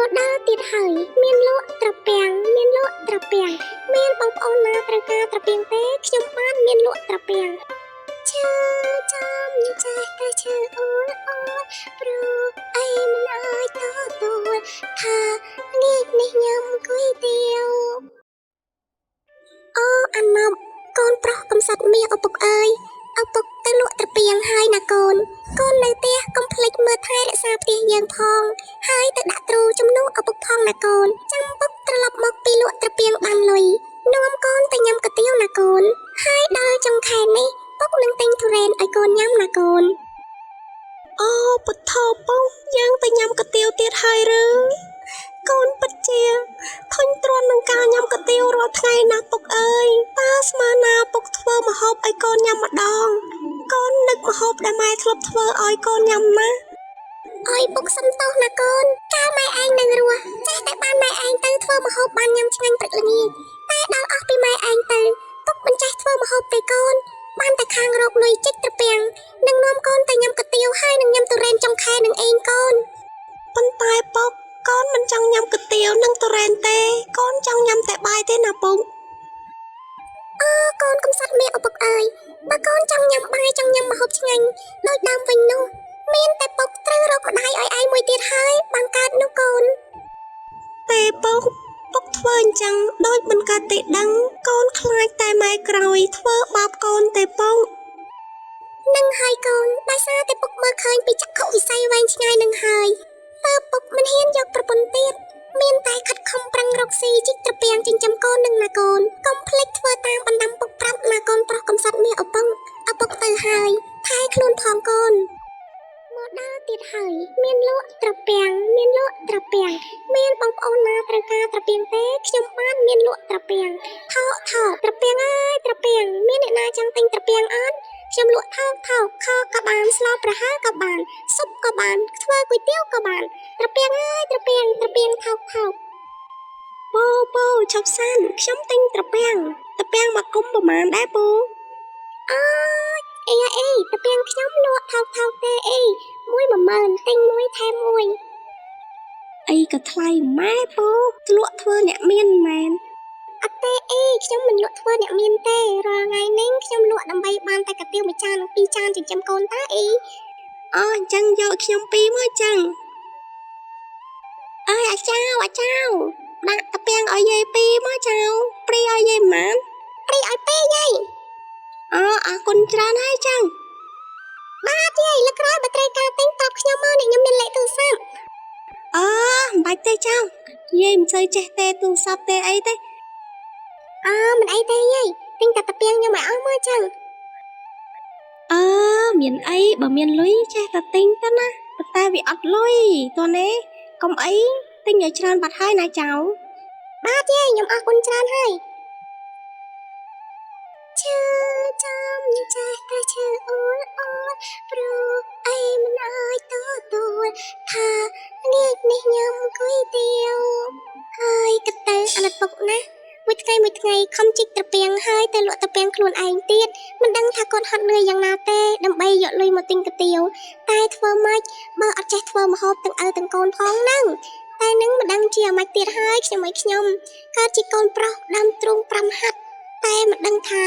មកដល់ទៀតហើយមានលក់ត្រពាំងមានលក់ត្រពាំងមានបងប្អូនណាត្រូវការត្រពាំងទេខ្ញុំបានមានលក់ត្រពាំងឈឺចាំចេះតែឈឺអួលអួលព្រោះអីមិនអាចទទួលថាងាកនេះញ៉ាំគុយទៀវអូអាណប់កូនប្រុសកំសត់មាសឪពុកអើយឪពុកទៅលក់ត្រពាំងហើយណាកូនកូននៅផ្ទះកុំភ្លេចមើលថែរក្សាផ្ទះយើងផងហើយទៅដាក់ទ្រូជំនួសឪពុកផងណាកូនចាំពុកត្រឡប់មកពីលក់ត្រពាំងបានលុយនាំកូនទៅញ៉ាំកាទៀវណាកូនហើយដល់ចុងខែនេះពុកនឹងទិញទុរេនឲ្យកូនញ៉ាំណាកូន អូពុទ្ធោពុកយើងទៅញ៉ាំកាទៀវទៀតហើយឬកូនពិតជាធុញទ្រាន់នឹងការញ៉ាំកាទៀវរាល់ថ្ងៃណាស់ពុកអើយតើស្មានណាពុកធ្វើម្ហូបឲ្យកូនញ៉ាំម្ដងកូននឹកម្ហូបដែលម៉ែធ្លាប់ធ្វើឲ្យកូនញ៉ាំណាស់ អើយពុកសុំទោសណាកូនកាលម៉ែឯងនៅរស់ចេះតែបានម៉ែឯងទៅធ្វើម្ហូបបានញ៉ាំឆ្ងាញ់ព្រឹកល្ងាចតែដល់អស់ពីម៉ែឯងទៅពុកមិនចេះធ្វើម្ហូបទេកូនបានតែខាងរកលុយជីកត្រពាំងនិងនាំកូនទៅញ៉ាំកាទៀវហើយនឹងញ៉ាំទុរេនចុងខែនឹងឯងកូន ប៉ុន្តែពុកកូនមិនចង់ញ៉ាំកាទៀវនិងទុរេនទេកូនចង់ញ៉ាំតែបាយទេណាពុក អើកូនកំសត់មាសឪពុកអើយបើកូនចង់ញ៉ាំបាយចង់ញ៉ាំម្ហូបឆ្ងាញ់ដូចដើមវិញនោះមានតែពុកត្រូវរកម្ដាយឲ្យឯងមួយទៀតហើយបានកើតនោះកូន ទេពុកពុកធ្វើអញ្ចឹងដូចមិនកើតទេដឹងកូនខ្លាចតែម៉ែក្រោយធ្វើបាបកូនទេពុក នឹងហើយកូនដោយសារតែពុកមើលឃើញពីចក្ខុវិស័យវែងឆ្ងាយនឹងហើយតើពុកមិនហ៊ានយកប្រពន្ធទៀតមានតែខិតខំប្រឹងរកស៊ីជីកត្រពាំងចិញ្ចឹមកូននឹងណាកូនកុំភ្លេចធ្វើតាមបណ្ដាំពុកប្រាប់ណាកូនប្រុសកំសត់មាសឪពុកឪពុកទៅហើយថែខ្លួនផងកូនមកដល់ទៀតហើយមានលក់ត្រពាំងមានលក់ត្រពាំងមានបងប្អូនណាត្រូវការត្រពាំងទេខ្ញុំបានមានលក់ត្រពាំងថោកថោកត្រពាំងអើយត្រពាំងមានអ្នកណាចង់ទិញត្រពាំងអត់ខ្ញុំលក់ថោកថោកខក៏បានស្លប្រហើរក៏បានស៊ុបក៏បានធ្វើគុយទាវក៏បានត្រពាំងអើយត្រពាំងត្រពាំងថោកថោក ពូពូឈប់សិនខ្ញុំទិញត្រពាំងត្រពាំងមកគុំប្រហែលដែរពូ អើយអីអីត្រពាំងខ្ញុំលក់ថោកថោកទេអីមួយ10000ទិញមួយថែមមួយ អីក៏ថ្លៃម៉ែពូលក់ធ្វើអ្នកមានមែន អត់ទេអីខ្ញុំមិនលក់ធ្វើអ្នកមានទេរាល់ថ្ងៃនេះខ្ញុំលក់ដើម្បីបានតែកាទៀវមួយចាននិងពីរចានចិញ្ចឹមកូនតាអី អូអញ្ចឹងយកខ្ញុំពីរមកអញ្ចឹងអើយអាចៅអាចៅដាក់ត្រពាំងឲ្យយាយពីរមកចៅព្រីឲ្យយាយម៉ាន ព្រីឲ្យពីរយាយ អូអរគុណច្រើនហើយចឹង បាទយាយលើកក្រោយបើត្រូវការទិញតបខ្ញុំមកនេះខ្ញុំមានលេខទូរស័ព្ទ អឺមិនបាច់ទេចៅយាយមិនសូវចេះទេទូរស័ព្ទទេអីទេ អើមិនអីទេយាយទិញតែត្រពាំងខ្ញុំឲ្យអស់មកចឹង អឺមានអីបើមានលុយចេះតែទិញទៅណាប៉ុន្តែវាអត់លុយតោះនេះកុំអីទិញឲ្យច្រើនបាត់ហើយណាចៅ បាទយាយខ្ញុំអរគុណច្រើនហើយឈឺចាំចេះតែឈឺអួលអួលព្រោះអីមិនអាចទទួលថាងាកនេះញ៉ាំគុយទៀវហើយគិតទៅអាណិតពុកណាស់មួយថ្ងៃមួយថ្ងៃខំជីកត្រពាំងហើយទៅលក់ត្រពាំងខ្លួនឯងទៀតមិនដឹងថាគាត់ហត់នឿយយ៉ាងណាទេដើម្បីយកលុយមកទិញកាទៀវតែធ្វើម៉េចបើអត់ចេះធ្វើម្ហូបទាំងឪទាំងកូនផងហ្នឹងតែនឹងមិនដឹងជាអាម៉េចទៀតហើយខ្ញុំឲ្យខ្ញុំកើតជាកូនប្រុសដើមទ្រូង5ហាត់តែមិនដឹងថា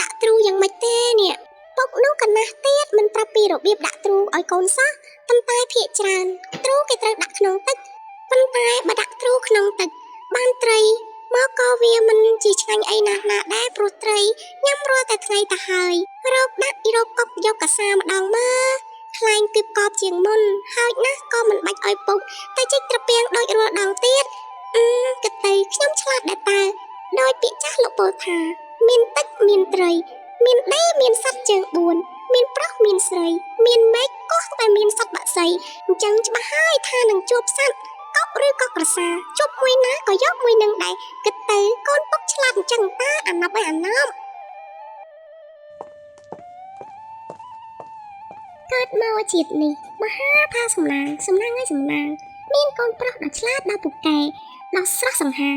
ដាក់ទ្រូយ៉ាងម៉េចទេនេះពុកនោះកណាស់ទៀតមិនប្រាប់ពីរបៀបដាក់ទ្រូឲ្យកូនសោះប៉ុន្តែភាកច្រើនទ្រូគេត្រូវដាក់ក្នុងទឹកប៉ុន្តែបើដាក់ទ្រូក្នុងទឹកបានត្រីមកក៏វាមិនជាឆ្ងាញ់អីណាស់ណាដែរព្រោះត្រីញ៉ាំរាល់តែថ្ងៃទៅហើយរកដាក់រកកុកយកកាសាម្ដងមើលខ្លែងគៀបកប់ជាងមុនហើយណាស់ក៏មិនបាច់ឲ្យពុកទៅជីកត្រពាំងដូចរាល់ដងទៀតអឺគិតទៅខ្ញុំឆ្លាតដែរតើដោយពាក្យចាស់លោកពោលថាមានទឹកមានត្រីមានដីមានសត្វជើង4មានប្រុសមានស្រីមានមេឃកោះតែមានសត្វបក្សីអញ្ចឹងច្បាស់ហើយថានឹងជួបសត្វកុកឬក៏ក្រសាជួបមួយណាក៏យកមួយនឹងដែរគិតទៅកូនពុកឆ្លាតអញ្ចឹងតាអាណប់ឯអាណប់កើតមកជាតិនេះមហាផាសំណាងសំណាងឯសំណាងមានកូនប្រុសដ៏ឆ្លាតដ៏ពូកែដ៏ស្រស់សង្ហា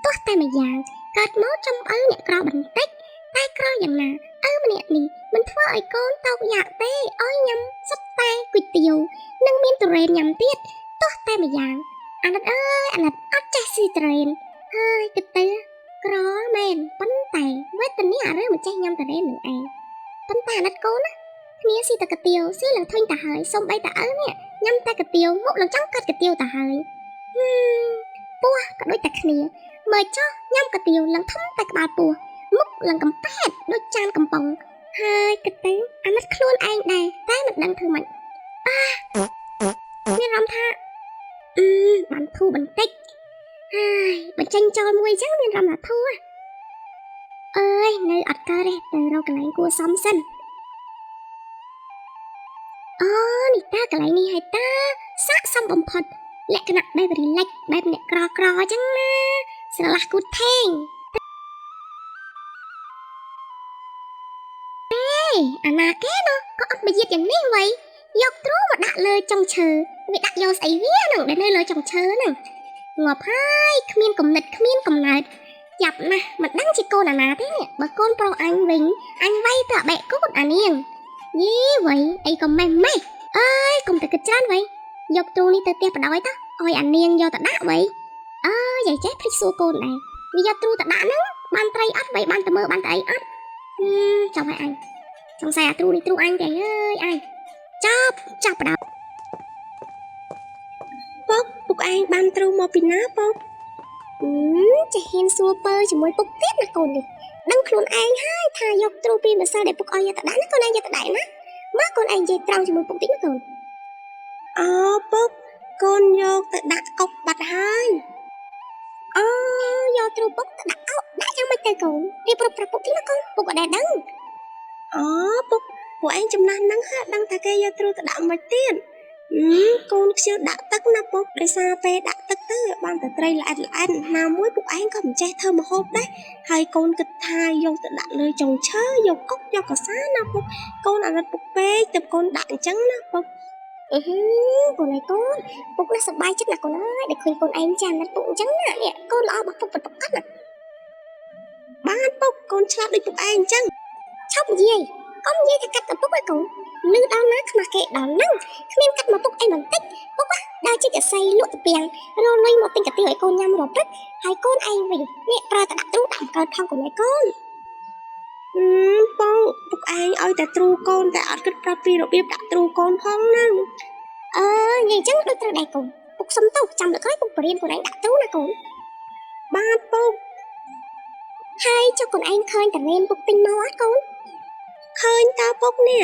ទោះតែម្យ៉ាងកើតមកចំឪអ្នកក្របន្តិចតែក្រយ៉ាងណាឪម្នាក់នេះមិនធ្វើឲ្យកូនតោកយ៉ាកទេឲ្យញ៉ាំសុទ្ធតែគុយទាវនិងមានទុរេនញ៉ាំទៀតទោះតែម្យ៉ាង អាណិតអើយអាណិតអត់ចេះស៊ីត្រេនហើយគិតទៅក្រមែនប៉ុន្តែវេទនាអារឿងមិនចេះញ៉ាំត្រេននឹងឯងប៉ុន្តែអាណិតកូនណាគ្នាស៊ីតែកាទៀវស៊ីឡើងធុញទៅហើយសំបីតាឪនេះញ៉ាំតែកាទៀវមុខឡើងចង់កាត់កាទៀវទៅហើយហឹមពោះក៏ដូចតែគ្នាមើលចោះញ៉ាំកាទៀវឡើងធំតែក្បាលពោះមុខឡើងកំប៉ែតដូចចានកំប៉ុងហើយគិតទៅអាណិតខ្លួនឯងដែរតែមិនដឹងធ្វើម៉េចអាមានអារម្មណ៍ថាបានធូរបន្តិចហើយបញ្ចេញចោលមួយចឹងមានអារម្មណ៍ថាធូរអើយនៅអត់កើតទេទៅរកកន្លែងគួរសមសិនអូនេះតាកន្លែងនេះហើយតាស័កសមបំផុតលក្ខណៈបែប relax បែបអ្នកក្រក្រចឹងណាស្រឡះគូថេងអាណាគេណោះក៏អត់មកយាតយ៉ាងនេះវ៉ៃយកទ្រូមកដាក់លើចុងឈើវាដាក់យកស្អីវាហ្នឹងដែលនៅលើចុងឈើហ្នឹងងាប់ហើយគ្មានគំនិតគ្មានកំណើតយ៉ាប់ណាស់មិនដឹងជាកូនអាណាទេនេះបើកូនប្រុសអញវិញអញវាយទៅអាបែកកូនអានាងយីវ៉ៃអីក៏ម៉េះម៉េះអើយកុំតែគិតច្រើនវ៉ៃយកទ្រូនេះទៅផ្ទះបដ ாய் តោះឲ្យអានាងយកទៅដាក់វ៉ៃអើយាយចេះភ្លេចសួរកូនដែរវាយកទ្រូទៅដាក់ហ្នឹងបានត្រីអត់វ៉ៃបានតែមើលបានតែអីអត់ចប់ហើយអញសង្ស័យអាទ្រូនេះទ្រូអញទេអើយអញចប់ចាប់បដ ாய் ពុកពុកឯងបានទ្រូមកពីណាពុក ចេះហ៊ានសួរពើជាមួយពុកទៀតណាកូននេះដឹងខ្លួនឯងហើយថាយកទ្រូពីម្សិលដែលពុកឲ្យយកទៅដាក់ណាកូនឯងយកទៅដាក់ណាមកកូនឯងនិយាយត្រង់ជាមួយពុកតិចណាកូន អូពុកកូនយកទៅដាក់អុកបាត់ហើយ អូយកទ្រូពុកទៅដាក់អុកដាក់យ៉ាងម៉េចទៅកូនរៀបរាប់ប្រាប់ពុកតិចណាកូនពុកអត់ដែលដឹង អូពុកពួកឯងចំណាស់ហ្នឹងហើយដឹងថាគេយកទ្រូទៅដាក់មិនទៀតកូនខ្ជិលដាក់ទឹកណាពុកដោយសារពេលដាក់ទឹកទៅបានតែត្រីល្អិតល្អិតណាមួយពុកឯងក៏មិនចេះធ្វើម្ហូបដែរហើយកូនគិតថាយកទៅដាក់លើចុងឈើយកកុកយកកសាណាពុកកូនអាណិតពុកពេកទើបកូនដាក់អញ្ចឹងណាពុក អឺកូនឯងកូនពុកណាសប្បាយចិត្តណាកូនអើយដែលឃើញកូនឯងចាអាណិតពុកអញ្ចឹងណានេះកូនល្អរបស់ពុកពិតប្រាកដណា បានពុកកូនឆ្លាតដូចពុកឯងអញ្ចឹង ឈប់និយាយកុំនិយាយថាកាត់ទៅពុកឲ្យកូនលឺដល់ណាខ្មាស់គេដល់ហ្នឹងគ្មានកាត់មកពុកអីបន្តិចពុកដើរជីកអស័យលក់តាពាំងរលុយមកទិញកាទៀវឲ្យកូនញ៉ាំរាល់ព្រឹកហើយកូនឯងវិញនេះប្រើតែដាក់ទ្រូដាក់បង្កើតផងកូនឯងកូន បងពុកឯងឲ្យតែទ្រូកូនតែអត់គិតប្រាប់ពីរបៀបដាក់ទ្រូកូនផងហ្នឹង អើនិយាយចឹងដូចត្រូវដែរកូនពុកសុំទោសចាំលើកក្រោយពុកបរៀនកូនឯងដាក់ទ្រូណាកូន បាទពុក ហើយចុះកូនឯងឃើញតារេនពុកទិញមកអត់កូន ឃើញតើពុកនេះ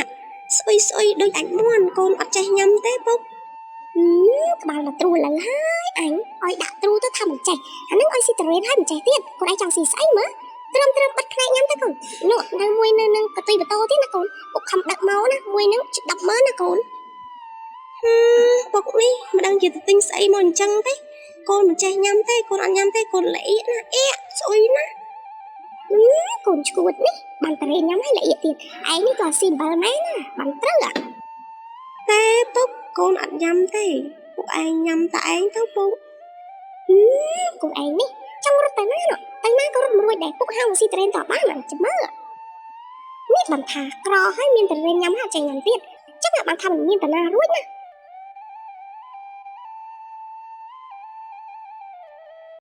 ស្អុយស្អុយដូចអាចមន់កូនអត់ចេះញ៉ាំទេពុក ក្បាលមកទ្រូឡើងហើយអញឲ្យដាក់ទ្រូទៅថាមិនចេះអានឹងឲ្យស៊ីតារេនហើយមិនចេះទៀតកូនឯងចង់ស៊ីស្អីមើលត្រឹមបិទផ្នែកញ៉ាំទៅកូននោះនៅមួយនៅនឹងកតុយបតោទៀតណាកូនពុកខំដឹកមកណាមួយនឹងជិត100000ណាកូន ពុកនេះមិនដឹងជាទៅទិញស្អីមកអញ្ចឹងទេកូនមិនចេះញ៉ាំទេកូនអត់ញ៉ាំទេកូនល្អៀកណាអៀកស្អុយណា កូនឈួតនេះបានតារេនញ៉ាំហើយល្អៀកទៀតឯងនេះក៏ស៊ីអំបិលម៉ែណាបានត្រូវអា ទេពុកកូនអត់ញ៉ាំទេពុកឯងញ៉ាំតែឯងទៅពុក កូនឯងនេះចង់រត់ទៅណានោះទៅណាក៏រត់មិនរួចដែរពុកហៅមកស៊ីតារេនតបានចាំមើលនេះបានថាក្រហើយមានតារេនញ៉ាំហើយចេះញ៉ាំទៀតចឹងបានថាមិនមានតាណារួចណា